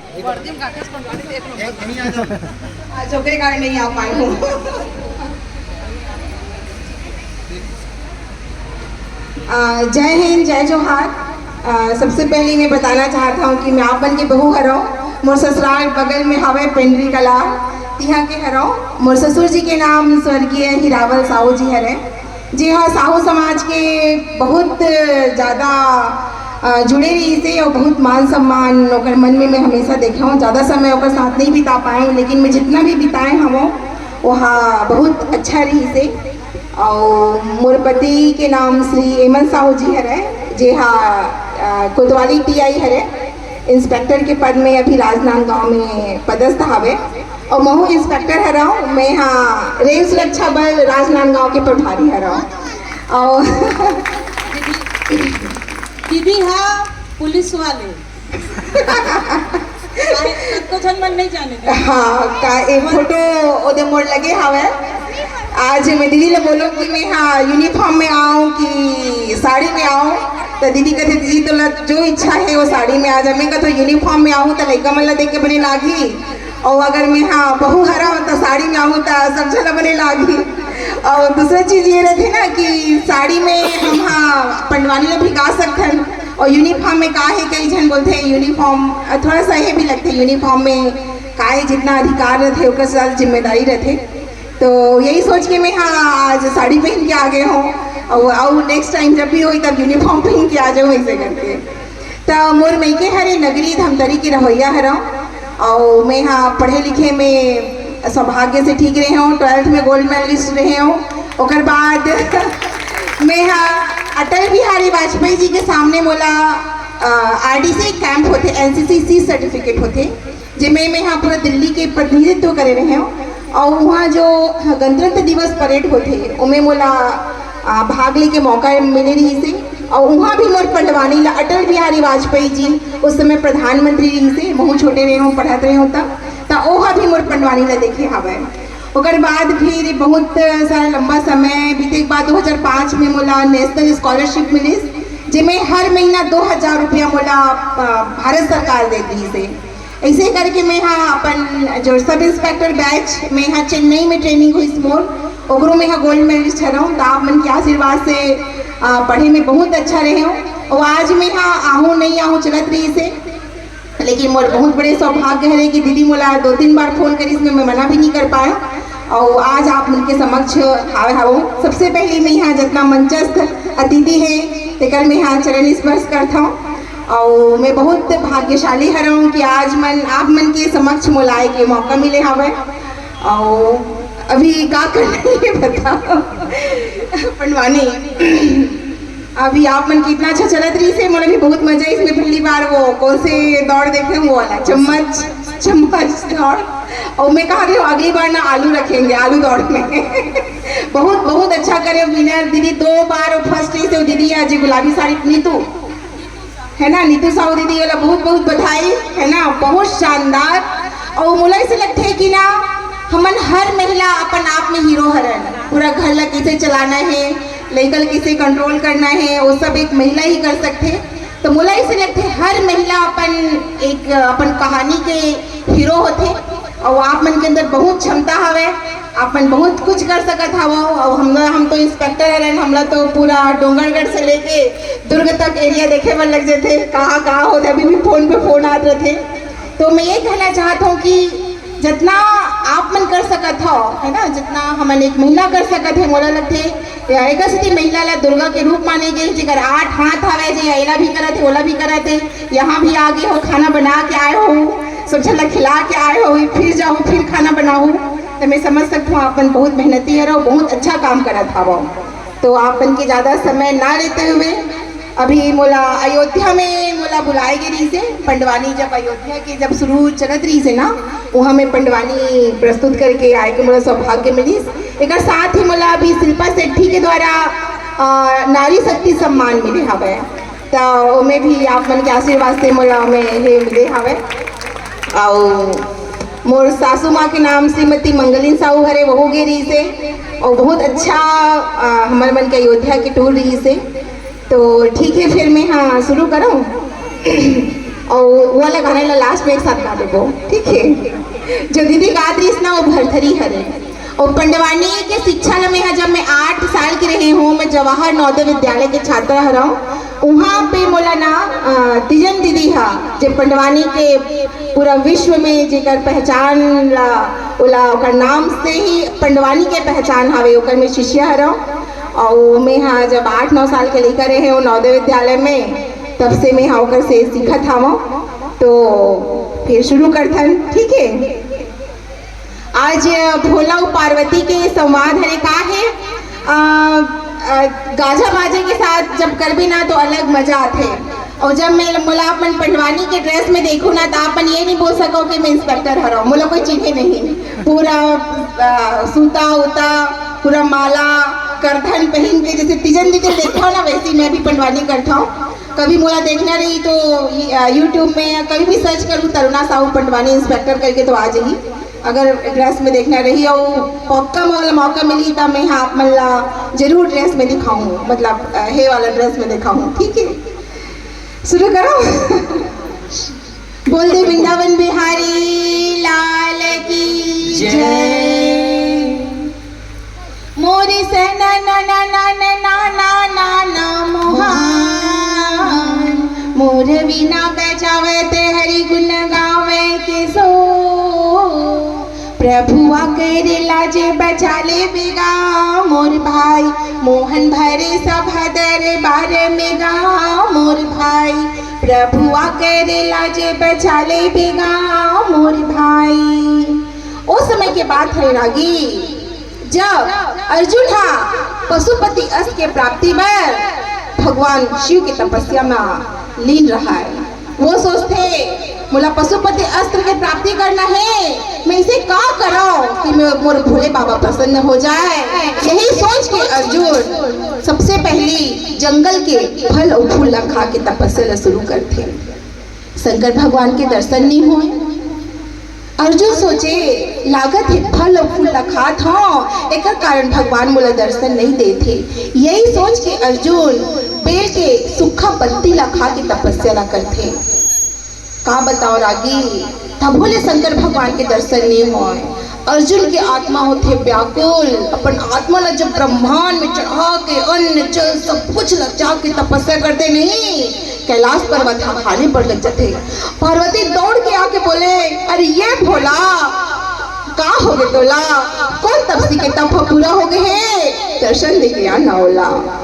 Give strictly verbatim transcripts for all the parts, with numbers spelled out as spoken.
आज ओकरे कारण नहीं आ पाए हूँ। आ, जय हिंद, जय जोहार। आ, सबसे पहले मैं बताना चाहता हूँ कि मैं आप मन के बहू हरव। मोर ससुराल बगल में हवे, पेंडरी कला, तिहा के हरव। मोर ससुर जी के नाम स्वर्गीय हीरावल साहू जी हरे, जे हा साहू समाज के बहुत ज्यादा, अ, जुड़े रहिस हे और बहुत मान सम्मान ओकर मन में मैं हमेशा देखे हूँ। ज्यादा समय ओकर साथ नहीं बिता पाए हूँ, लेकिन मैं जितना भी बिताए हूँ, वहाँ बहुत अच्छा रहिस हे। और मोर पति के नाम श्री एमन साहू जी हरे, जे हा, अ, कोतवाली टीआई हरे, इंस्पेक्टर के पद में अभी राजनांदगांव में पदस्थ हवे। और महू इंस्पेक्टर हरव, मैं हा रेल सुरक्षा बल राजनांदगांव के प्रभारी हरव। और दीदी हा पुलिस वाले। काहे, सबको झन मन नहीं जाने दे। हाँ, का एक फोटो ओदे मोर लगे हवे। आज मैं दीदी ले बोलो कि मैं हाँ यूनिफॉर्म में आऊँ कि साड़ी में आऊँ, तो दीदी कहते, "दीदी तोला जो इच्छा है वो साड़ी में आ जा।" मैं कहते, "यूनिफॉर्म में आऊँ तो लइका मन ला देख के बने लागी, और अगर मैं हाँ बहू हरा तो साड़ी में आऊँ तो सब झन ला बने लागी।" और दूसरा चीज ये रहते ना कि साड़ी में हम हाँ पंडवानी ला भी गा सकथन, और यूनिफॉर्म में का है, कई झन बोलते हैं यूनिफॉर्म थोड़ा सा ये भी लगते हैं, यूनिफॉर्म में का है, जितना अधिकार रहते ओकर साथ जिम्मेदारी रहते। तो यही सोच के मैं हाँ आज साड़ी पहन के आ गए हूँ, और, और नेक्स्ट टाइम जब भी होई तब यूनिफॉर्म पहन के आ जाऊँ ऐसे करके। तो मोर मइके हरे नगरी धमतरी के रहवैया हरव, और मैं हाँ पढ़े लिखे में सौभाग्य से ठीक रहे हूँ, ट्वेल्थ में गोल्ड मेडलिस्ट रहे हूँ। ओकर बाद मैं हाँ अटल बिहारी वाजपेयी जी के सामने मोला आरडीसी कैंप होते, एनसीसी सी सर्टिफिकेट होते, जेमे मैं हाँ पूरा दिल्ली के प्रतिनिधित्व करे रहे हूँ। और वहाँ जो गणतंत्र दिवस परेड होते, ओमे मोला आ, भाग लेके मौका मिले रहिस हे। और वहाँ भी मोर पंडवानी ला अटल बिहारी वाजपेयी जी उस समय प्रधानमंत्री रहिस हे, महू छोटे रहे हूँ, पढ़त रहे हूँ तब, त ओहा भी मोर पंडवानी ला देखे हवय। ओकर बाद फिर बहुत सारा लंबा समय बीते के बाद दो हज़ार पाँच में मोला नेशनल स्कॉलरशिप मिलिस, जेमे हर महीना दो हज़ार रुपया मोला, अ, भारत सरकार देत रहिस हे। ऐसे करके मैं हाँ अपन जो सब इंस्पेक्टर बैच में हाँ चेन्नई में ट्रेनिंग हुई मोर, ओकरो में हाँ गोल्ड मेडलिस्ट हरव। तो आप मन के आशीर्वाद से, आ, पढ़े में बहुत अच्छा रहे हूँ। और आज मैं हाँ आहूँ नहीं आहूँ चलत रहिस हे, लेकिन मोर बहुत बड़े सौभाग्य हरे कि दीदी मोला दो तीन बार फोन करिस, मैं, मैं मना भी नहीं कर पाया। और आज आप मन के समक्ष हावे हवं। सबसे पहले मैं यहाँ जितना मंचस्थ अतिथि है तेकर मैं यहाँ चरण स्पर्श करता हूँ। और मैं बहुत भाग्यशाली हरव कि आज मन आप मन के समक्ष मोला आए के मौका मिले हवे। और अभी का करना है बताओ पंडवानी। अभी आप मन कितना अच्छा चलत रहिस हे, मोला भी बहुत मजा आई इसमें। पहली बार वो कौन से दौड़ देखे हूँ, वो वाला चम्मच, चम्मच दौड़। और मैं कहा रही हूँ अगली बार ना आलू रखेंगे, आलू दौड़ में। बहुत बहुत अच्छा करे विनर दीदी, दो बार फर्स्ट रहिस हे दीदी। आज गुलाबी साड़ी नीतू है ना, नीतू साहू दीदी वाला बहुत बहुत बधाई है ना, बहुत शानदार। और मोला ऐसे लगते है कि ना हमन हर महिला अपन आप में हीरो हरन, पूरा घर ला कैसे चलाना है, लइका ला कैसे कंट्रोल करना है, वो सब एक महिला ही कर सकते। तो मोला ऐसे लगते हर महिला अपन एक अपन कहानी के हीरो होते। और आप मन के अंदर बहुत क्षमता हवे, आप मन बहुत कुछ कर सकत हवो। और हम हम तो इंस्पेक्टर हरन, हमला तो पूरा डोंगरगढ़ से लेके दुर्ग तक एरिया देखे बर लग जाते, कहाँ कहाँ होते, अभी भी फोन पे फोन आत रहते। तो मैं ये कहना चाहत हूँ कि जितना आप मन कर सकत हो, है ना, जितना हमन एक महिला कर सकत है, मोला लगथे या एक स्थिति महिला ला दुर्गा के रूप माने गए, जेकर आठ हाथ हवे, जे एला भी करत है, ओला भी करत है, यहाँ भी आगे हो, खाना बना के आए हो, सब झन ला खिला के आए हो, फिर जाओ, फिर खाना बनाओ। तो मैं समझ सकता हूँ आप मन बहुत मेहनती है और बहुत अच्छा काम करत हवो। तो आप मन के ज्यादा समय ना लेते हुए अभी मोला अयोध्या में मोला बुलाए गे रहिस हे। पंडवानी जब अयोध्या के जब शुरू चलत रहिस हे ना, वहाँ में पंडवानी प्रस्तुत करके आए के मोला सौभाग्य मिलिस। एकर साथ ही मोला अभी शिल्पा शेट्टी के द्वारा, अ, नारी शक्ति सम्मान मिले हवे, तो ओमे भी आप मन के आशीर्वाद से मोला ओमे हे मिले हवे। अउ मोर सासू माँ के नाम श्रीमती मंगलिन साहू हरे, वहू गे रहिस हे, और बहुत अच्छा, अ, हमर मन के अयोध्या के टूर रहिस हे। तो ठीक है, फिर मैं हाँ शुरू करूँ। अउ वो वाला गाना ला लास्ट में एक साथ गा देबो, ठीक है? जो दीदी गात रहिस ना, वो भरथरी हरे। और पंडवानी के शिक्षा ला मैं, जब मैं आठ साल की रही हूँ, मैं जवाहर नवोदय विद्यालय के छात्रा हरव। वहाँ पे मोला ना, अ, तीजन दीदी हा, जे पंडवानी के पूरा विश्व में जेकर पहचान ला, ओला, ओकर नाम से ही पंडवानी के पहचान हवे, ओकर मैं शिष्या हरव। और मैं हा जब आठ नौ साल के लइका रहे हूँ नवोदय विद्यालय में, तब से मैं हा ओकर से सीखत हवं। तो फिर शुरू करथन, ठीक है? आज भोला अउ पार्वती के संवाद हरे का हे? अ, अ, गाजा बाजा के साथ जब करबे ना, तो अलग मजा आथे। और जब मैं, मोला अपन पंडवानी के ड्रेस में देखो ना, तो अपन ये नहीं बोल सको कि मैं इंस्पेक्टर हरव, मोला कोई चिन्हे नहीं। पूरा, अ, सूता उता, पूरा माला करधन पहन के, जैसे तीजन दीदी देखो ना, वैसे ही मैं भी पंडवानी करता हूँ। कभी मोला देखना रही तो, अ, YouTube में या कभी भी सर्च करूँ तरुणा साहू पंडवानी इंस्पेक्टर करके, तो आ जाही। अगर ड्रेस में देखना रही और पक्का मोला मौका मिली, तो मैं हा आप मन ला जरूर ड्रेस में दिखाऊँ, मतलब, अ, हे वाला ड्रेस में दिखाऊँ, ठीक है? शुरू करो। बोल दे वृंदावन बिहारी लाल की जय। जय। मोरे सना ना ना ना ना ना ना ना ना मोहान, मोर बिना बजावत हरि गुण गावे के सो। प्रभुआ करे लाजे बचा ले बेगा मोर भाई, मोहन भरे सभा दरबार में गा मोर भाई। प्रभुआ करे लाजे बचा ले बेगा मोर भाई। उस समय के बात है रागी, जब अर्जुन हा पशुपति अस्त्र के प्राप्ति बर भगवान शिव के तपस्या में लीन रहा है। वो सोचथे, "मोला पशुपति अस्त्र के प्राप्ति करना है, मैं इसे का करव कि मैं, मोर भोले बाबा प्रसन्न हो जाए?" यही सोच के अर्जुन सबसे पहली जंगल के फल अउ फूल ला खा के तपस्या ला शुरू करथे। शंकर भगवान के दर्शन नहीं होए। अर्जुन सोचे, "लागत हे फल अउ फूल ला खात हंव, एकर कारण भगवान मोला दर्शन नहीं देथे।" यही सोच के अर्जुन बेल के सूखा पत्ती ला खा के तपस्या ला करथे। का बताओ रागी, तभो ले शंकर भगवान के दर्शन नहीं होए। अर्जुन के आत्मा होथे व्याकुल। अपन आत्मा ला जब ब्रह्मांड में चढ़ा के अन्न जल सब कुछ ला त्याग के तपस्या करथे नहीं, कैलाश पर्वत हाहारे बर लग जाथे। पार्वती दौड़ के आके बोले, "अरे ये भोला, का हो गे तोला? कौन तपसी के तप ह पूरा हो गे हे? दर्शन दे के आ ना ओला।"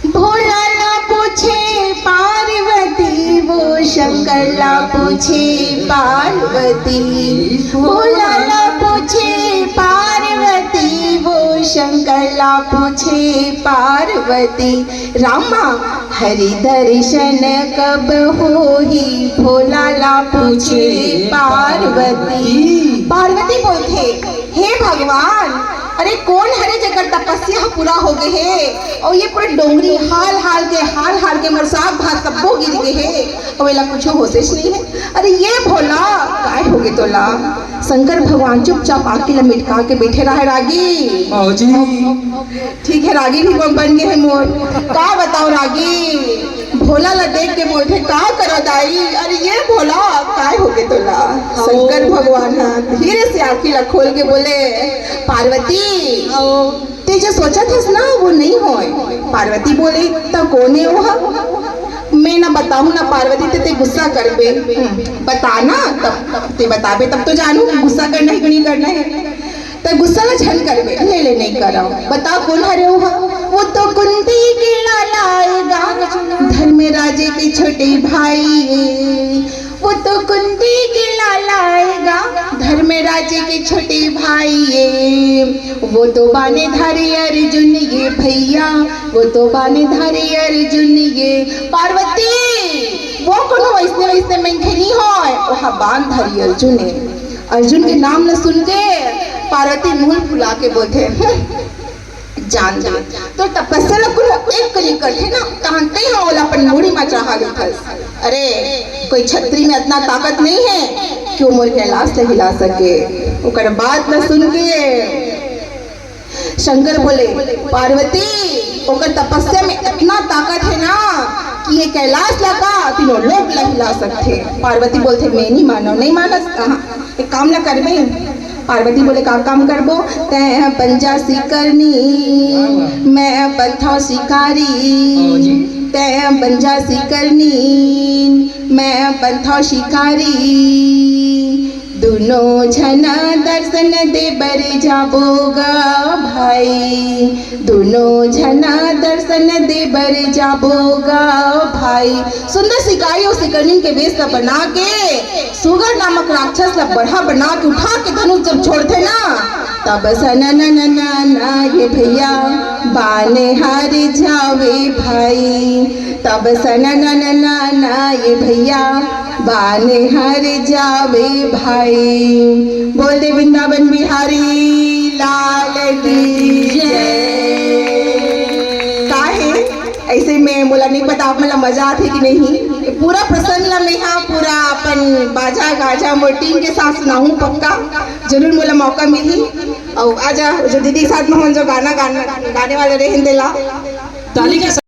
भोला ला पूछे पार्वती, वो शंकर ला पूछे पार्वती। भोला ला पूछे पार्वती, वो शंकर ला पूछे पार्वती। रामा हरि दर्शन कब होही, भोला ला पूछे पार्वती। पार्वती बोलथे, "हे भगवान, अरे कोन हरे जेकर तपस्या ह पूरा हो गे हे, अउ ये पूरा डोंगरी हाल हाल के, हाल हाल के मोर साग भात सब्बो गिर गे हे, अउ एला कुछो होशेच नहीं हे। अरे ये भोला, काय हो गे तोला?" शंकर भगवान चुपचाप आँखी ला मिटका के बैठे रहे रागी। बाबूजी। ठीक है, रागी भी बन, बन गे हे मोर। का बताओ रागी, भोला ला देख के बोलथे, "का करो दाई? अरे ये भोला, काय हो गे तोला?" शंकर भगवान ह धीरे से आँखी ला खोल के बोले, "पार्वती, ते जो सोचत हस ना, वो नहीं होय।" पार्वती बोले, "त कोन हे ओहा?" "मैं ना बताहूँ ना पार्वती, ते, ते गुस्सा करबे।" "हम्म, बता ना, तब ते बताबे तब तो जानहूँ कि गुस्सा करना हे कि नहीं करना हे।" "त गुस्सा ला झन करबे।" "ले, ले, नहीं करव।" "बता कोन हरे ओहा?" "वो तो कुंती के लाला ए गा, धर्मराजे के छोटे भाई ए।" "वो तो कुंती के लाला ए गा, धर्मराजे के छोटे भाई ए। वो तो बाने धारी अर्जुन ए भैया, वो तो बाने धारी अर्जुन ए।" पार्वती, वो कोनो वैसने, वैसने मनखे नहीं होय, ओहा बान धारी अर्जुन ए। अर्जुन के नाम ल सुन के पार्वती मुंह फुला के बोलथे, "हम्म, जान दे, तोर तपस्या ल कोनो एक कली करथे ना, तहन तेहा ओला अपन मुड़ी म चढ़ा लेथस। अरे, कोई छतरी में अतना ताकत नहीं हे कि वो मोर कैलाश ल हिला सके।" ओकर बात ल सुन के शंकर बोले, "पार्वती, ओकर तपस्या में इतना ताकत हे ना कि ये कैलाश ला का तीनों लोक ला हिला सकथे। पार्वती बोलथे, "मैं नहीं मानव, नहीं मानस, हाँ, एक काम ला करबे।" पार्वती बोले, "का काम करबो?" "तैं बन जा शिकारनी, मैं बनथव शिकारी।" तैं बन जा शिकारनी, मैं बनथव शिकारी। दुनो झना दर्शन दे बर जाबो गा भाई, दुनो झना दर्शन दे बर जाबो गा भाई। सुंदर शिकारी अउ शिकारिन के वेश ला बना के सुगर नामक राक्षस ला बड़हा बना के उठा के धनुष जब छोड़थे ना, तब सना ना ना ना ना ये भैया बाने हार जावे भाई, तब सना ना ना ना ना ये भैया बाने हार जावे भाई। बोल दे वृंदावन बिहारी लाल की जय। का हे, ऐसे में मोला नहीं पता आप मन ला मजा आथे कि नहीं। पूरा प्रसंग ला मैं हा पूरा अपन बाजा गाजा मोर टीम के साथ सुनाहूँ पक्का, जरूर मोला मौका मिलही। अउ आजा जो दीदी के साथ में होन जो गाना गाना गाने वाले रहेन तेला ताली के